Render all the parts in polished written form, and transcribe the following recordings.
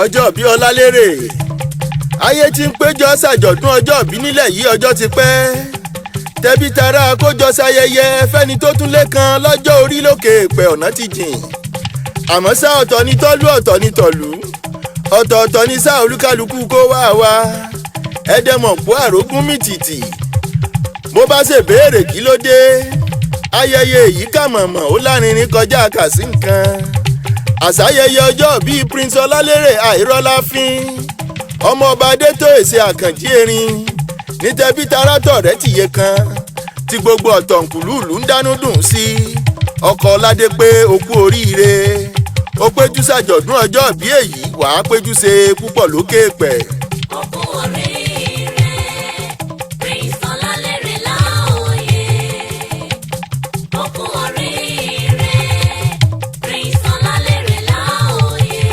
Ọjọ́ bí Ọlálérè, ayé tí ń péjọ ṣàjọ̀dún ọjọ́ bí nílẹ̀ yìí, ọjọ́ ti pẹ́. Tẹbí tará kójọ ṣayẹyẹ fẹ́ni tó tún lé kan lọ́jọ́ orí lókè èèpẹ̀, ọ̀nà ti jìn. Àmọ́ ṣá, ọ̀tọ̀ ni tọ́lú, ọ̀tọ̀ ni tọ̀lú, ọ̀tọ̀ọ̀tọ̀ ni ṣá olúkálukú kó wá wá. Ẹ̀ẹ́dẹ̀mọ̀ kó àrógún mìtìtì. Bó bá ṣe béèrè kí ló dé, ayẹyẹ èyí kà mọ̀mọ́ ó lárinrin kọjá kà sí nǹkan. Àṣàyẹyẹ ọjọ́ bíi Prince Ọlálérè Àìrọ́láfín, ọmọọba Adétóyèsè Àkànjí Erin, ní tẹbí tará tọ̀rẹ́ tìye kan tí gbogbo ọ̀tọ̀ǹkùlùlù ń dánú dùn sí. Ọkọ̀ ọ̀ládé pé o kú oríire, ó péjú ṣàjọ̀dún ọjọ́ bí èyí, wàá péjú ṣe púpọ̀ lókè pẹ̀. Ó kú oríire, Prince Ọlálérè Láòyè. Ó kú oríire, Prince Ọlálérè Láòyè.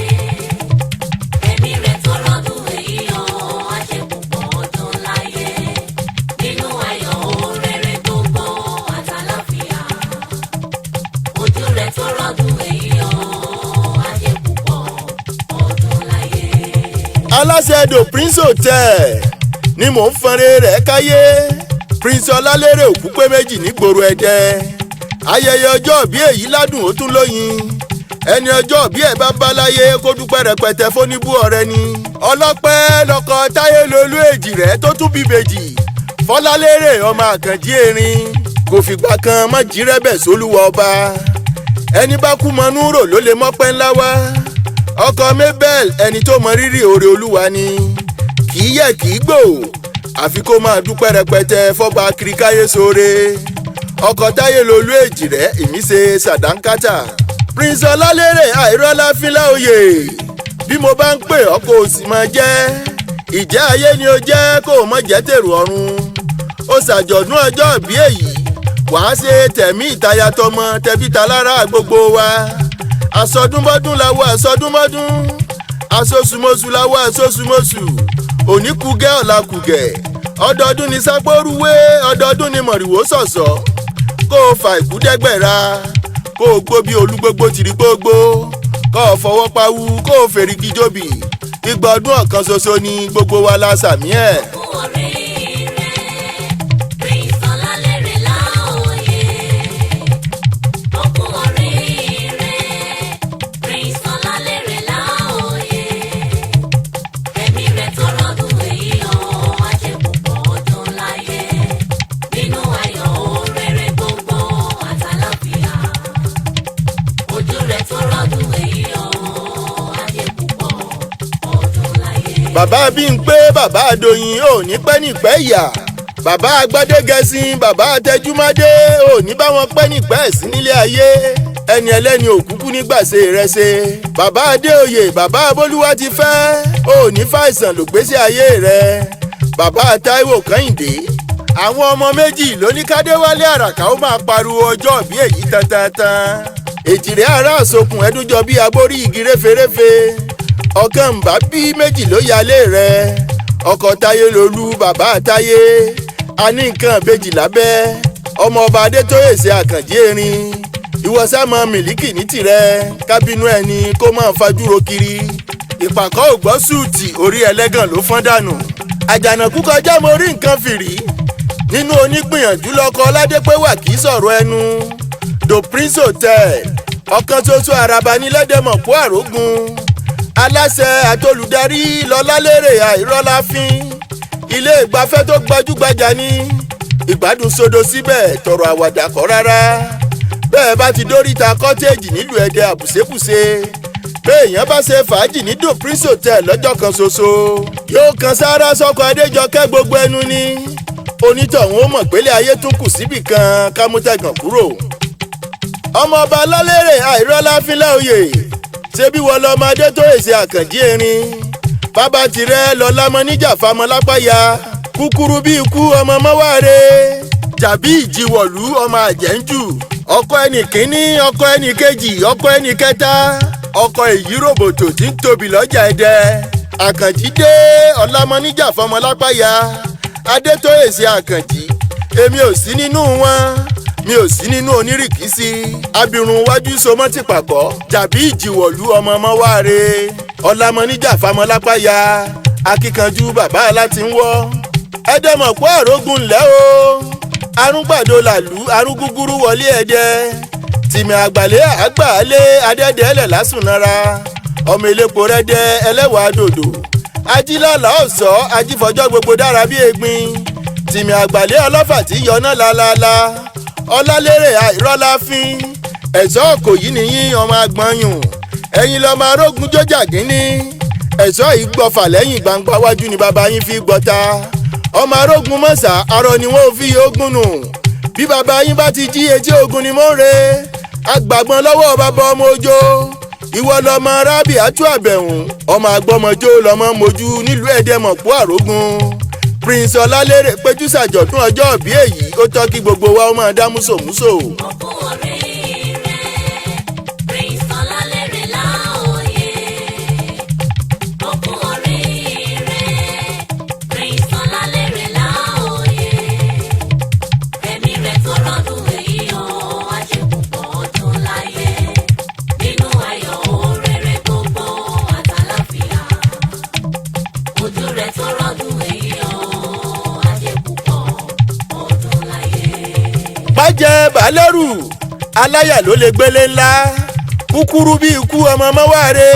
Ẹ̀mí rẹ̀ tó rọ́dún èyí o, á ṣe púpọ̀ ọdún láyé. Nínú ayọ̀ rere gbogbo àtàlàfíà. Ojú rẹ̀ tó rọ́dún èyí o, á ṣe púpọ̀ ọdún láyé. Aláṣẹ Edo Prince Hotel ni mò ń fọnre rẹ̀ káyé. Prince Ọlálérè òkú pé méjì nígboro Ẹdẹ. Ayẹyẹ ọjọ́ bí èyí ládùn, ó tún lóyin. Ẹni ọjọ́ bí ẹ̀ bá bá láyé, kó dúpẹ́ rẹpẹtẹ fóníbú ọ̀rẹ́ ni. Ọlọ́pẹ́ lọkọ Táyé Lolú èjì rẹ̀ tó tún bí bèjì Fọlálérè ọmọ Àkànjí Erin, kò fìgbà kan mọ́ jírẹ́bẹ̀ sólúwa ọba. Ẹni bá kú mọ́nú rò ló lè mọ́pẹ́ ńlá wá. Ọkọ Mabel, ẹni tó mọ rírì oore Olúwa ni, kì í yẹ kì í gbò, àfi kó máa dúpẹ́ rẹpẹtẹ fọba kirikáyé sóore. Ọkọ Táyé Lolú èjì rẹ̀ ìmíṣe sàdánkátà. Prince Ọlálérè Àìrọ́láfínlá oyè, bí mo bá ń pè ọ́, kó o sì máa jẹ́. Ìjẹ́ ayé ni ó jẹ́, kó o mọ̀ jẹ́ tèrò ọ̀run. Ó ṣàjọ̀dún ọjọ́ ìbí èyí, wàá ṣe tẹ̀mí ìtayà tọmọ tẹbí talára gbogbo wa. Àsọdúnmọ́dún làwọ̀ àsọdúnmọ́dún, àsosùmọ́sù làwọ̀ àsosùmọ́sù. Òní kúgẹ́, ọ̀la kúgẹ́, ọdọọdún ni sápóruwé, ọdọọdún ni mọ̀rìwó sọ̀sọ̀. Kó o fà ìkúdẹ́gbẹ̀ra, kó o gbó bí olúgbógbó tìrí gbógbó, kó o fọwọ́ pawú, kó o fèrègì jóbi. Igba ọdún ọ̀kan ṣoṣo ni gbogbo wa la sàmí ẹ̀. Kú oríire, Prince Ọlálérè Láòyè. Ó kú oríire, Prince Ọlálérè Láòyè. Ẹ̀mí rẹ̀ tó rọ́dún èyí o, á ṣe púpọ̀ ọdún láyé. Nínú ayọ̀ rere gbogbo àtàlàfíà. Ojú rẹ̀ tó rọ́dún èyí o, á ṣe púpọ̀ ọdún láyé. Bàbá Bímpé, bàbá Àdòyìn, ò ní pẹ́ nípẹ́ ìyà. Bàbá Agbádégẹṣin, bàbá Àtẹjúmádé, ò ní bá wọn pẹ́ nípẹ́ sí nílé ayé. Ẹni ẹlẹ́ni òkúkú nígbàṣe rẹ̀ ṣe. Bàbá Adéoyè, bàbá Abólúwá ti fẹ́, ò ní fàìsàn lògbésí ayé rẹ̀. Bàbá Táíwò Kẹ́hìndé, àwọn ọmọ méjì lóníkádéwálé àràkà ó máa pariwo ọjọ́ bí èyí tantantan. Èjìrẹ́ ará àsokùn ẹdúnjọ bí agbórí igi réferéfe, ọ̀kan ń bá bí méjì ló yálé rẹ̀. Ọkọ̀ Táyé Lolú, bàbá Táyé, a ní nǹkan ìbejì lábẹ́. Ọmọ ọba Adétóyèsè Àkànjí Erin, ìwọ sá mọ mílíkì ní tirẹ̀, kábínú ẹni kó máa fajúro kiri. Ìpàkọ́ ògbọ́ súùtì, orí ẹlẹ́gàn ló fọ́n dànù. Àjànàkú kọjá mo rí nǹkan fìrí nínú onígbìyànjú lọkọ Ọládépéwà, kì í sọ̀rọ̀ ẹnu. The Prince Hotel, ọ̀kan ṣoṣo àràbà ní lẹ́dẹ̀mọ̀pọ̀ àrógùn. Aláṣẹ àtolùdarí Lọlálérè Àìrọ́láfín, ilé ìgbafẹ́ tó gbajúgbajà ní ìgbádùn sodo síbẹ̀, tọrọ àwàdà kọ́ rárá. Bẹ́ẹ̀ bá ti dóríta kọ́tẹ́ẹ̀jì nílùú Ẹdẹ àbùsẹ́bùsẹ́, béèyàn bá ṣe fàájì ní The Prince Hotel lọ́jọ́ kan ṣoṣo, yóò kan sára sọ́kọ Adéjọkẹ́ gbogbo ẹnu ní onítọ̀hún ó mọ̀ pélé ayé tún kù síbì kan kámútẹ̀gàn kúrò. Ọmọọba Ọlálérè Àìrọ́láfínlá oyè, ṣebí wọ́n lọ́mọ Adétóyèsè Àkànjí Erin, bàbá tirẹ̀ lọ́lámọ níjà famọ́lápáyà kúkúrú bí ikú ọmọ mọ́wáre jàbí ìjìwọ̀lú ọmọ àjẹ́ńjù. Ọkọ ẹnì kínní, ọkọ ẹnì kejì, ọkọ ẹnì kẹta, ọkọ èyí ròbòtò tí ń tóbi lọ́jà Ẹdẹ. Àkànjí dé ọ̀làmọ níjà fọmọlápáyà Adétóyèsè Àkànjí, èmi ò sí nínú wọn, mi ò sí nínú onírìkísí. Abirùn wájú somọ́ ti pàkọ́ jàbí ìjìwọ̀lú ọmọ mọ́wáre. Ọ̀làmọ́níjà famọ́lápá ya akíkanjú bàbá aláti ń wọ́. Ẹ̀dẹ̀mọ̀ pọ̀ àrógùn ńlẹ́ o, arúgbàdo làlú arúgúgúrú wọlé ẹ̀dẹ́ tìmì àgbàlẹ́ àgbàlẹ́ adẹ́dẹ́lẹ̀ lásùnára ọmọ elépo rẹ́dẹ́ ẹlẹ́wàá dòdò ajílàlà ọ̀sọ́ ajífọjọ́ gbogbo dára bí egbin tìmì àgbàlẹ́ ọlọ́fà tí yọná lálálá. Ọlálérè àìrọ́láfín ẹ̀ṣọ́ kò yí nìyí ọmọ agbọ̀nyùn ẹ̀yin lọ́mọ arógun jọjà gínní ẹ̀ṣọ́ ìgbọ̀fà lẹ́yìn gbangba wájú ni bàbá yín fi gbọ́ta ọmọ arógun mọ̀sá arọ ni wọ́n fi ogun nù bí bàbá yín bá ti jí etí ogun ni mò ń re agbàgbọ́n lọ́wọ́ bàbá ọmọ ojo ìwọ lọmọ rábì àtú àbẹ̀hùn ọmọ agbọ́mọjó lọmọ mojú nílùú ẹ̀dẹ́mọ̀pọ̀ àrógun. Prince Ọlálérè péjú ṣàjọ̀dún ọjọ́ ìbí èyí ó tọ́ kí gbogbo wa ó máa dá músòmúsò. Ó kú oríire, Prince Ọlálérè Láòyè. Ó kú oríire, Prince Ọlálérè Láòyè. Ẹ̀mí rẹ̀ tó rọ́dún èyí o, á ṣe púpọ̀ ọdún láyé. Nínú ayọ̀ òrèrè gbogbo àtàlàfíà. Ojú rẹ̀ tó rọ́dún èyí o, á ṣe púpọ̀ ọdún láyé. Bàjẹ́ balẹ̀rù aláyà ló lè gbélé ńlá kúkúrú bí ikú ọmọ mọ́wáre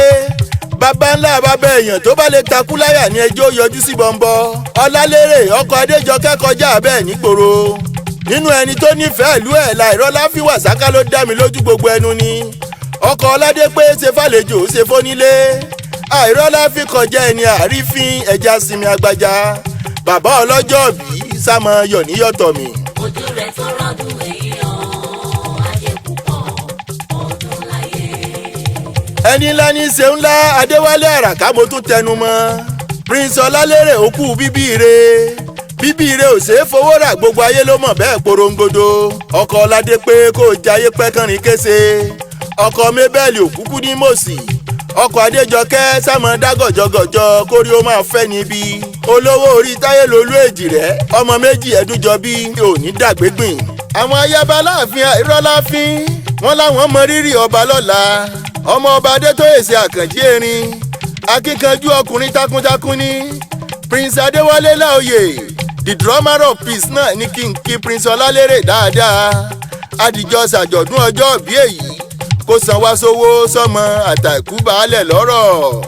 bàbá ńlá bàbá èèyàn tó bá lè takú láyà ní ẹjọ́ yọjú sí bọ́ńbọ́. Ọlálérè ọkọ̀ Adéjọkẹ́ kọjá bẹ́ẹ̀ nígboro nínú ẹni tó nífẹ̀ẹ́ ìlú ẹ̀ láìrọ́lá fi wàsáká ló dá mi lójú gbogbo ẹnu ni ọkọ̀ Ọládépé ṣe fàlejò ṣe fónílé àìrọ́lá fi kọjá ẹni àrífín ẹja sinmi agbájá bàbá ọlọ́jọ́ bí sámọ yọ̀níyọ̀tọ̀ mi. Ojú rẹ̀ tó rọ́dún èyí o, á ṣe púpọ̀ ọdún láyé. Ẹni ńlá ní ṣe ńlá Adéwálé Àràká mo tún tẹnu mọ́. Prince Ọlálérè òkú bíbí ire bíbí ire ò ṣeé fowó rà gbogbo ayé ló mọ̀ bẹ́ẹ̀ porongodo. Ọkọ̀ Ọládépé kò jayé pẹ́ kánrin kése ọkọ̀ Mabel òkúkú ní mòsì ọkọ̀ Adéjọkẹ́ sámọ dá gọ̀jọ̀gọ̀jọ̀ kórí ó máa fẹ́ níbi olówó orí táyé lolú èjì rẹ̀ ọmọ méjì ẹ̀dúnjọ bí òní dàgbégbìn. Àwọn ayaba láàfin àìrọ́láfín wọn láwọn mọ rírì ọba lọ́la ọmọ ọba Adétóyèsí Àkànjí Erin akíkanjú ọkùnrin takuntakun ní Prince Adéwálé Láòyè the drummer of peace náà ní kí n kí Prince Ọlálérè dáadáa àdìjọ ṣàjọ̀dún ọjọ́ ìbí èyí kó san wá sówó sọmọ àtàkù baálẹ̀ lọ́rọ̀.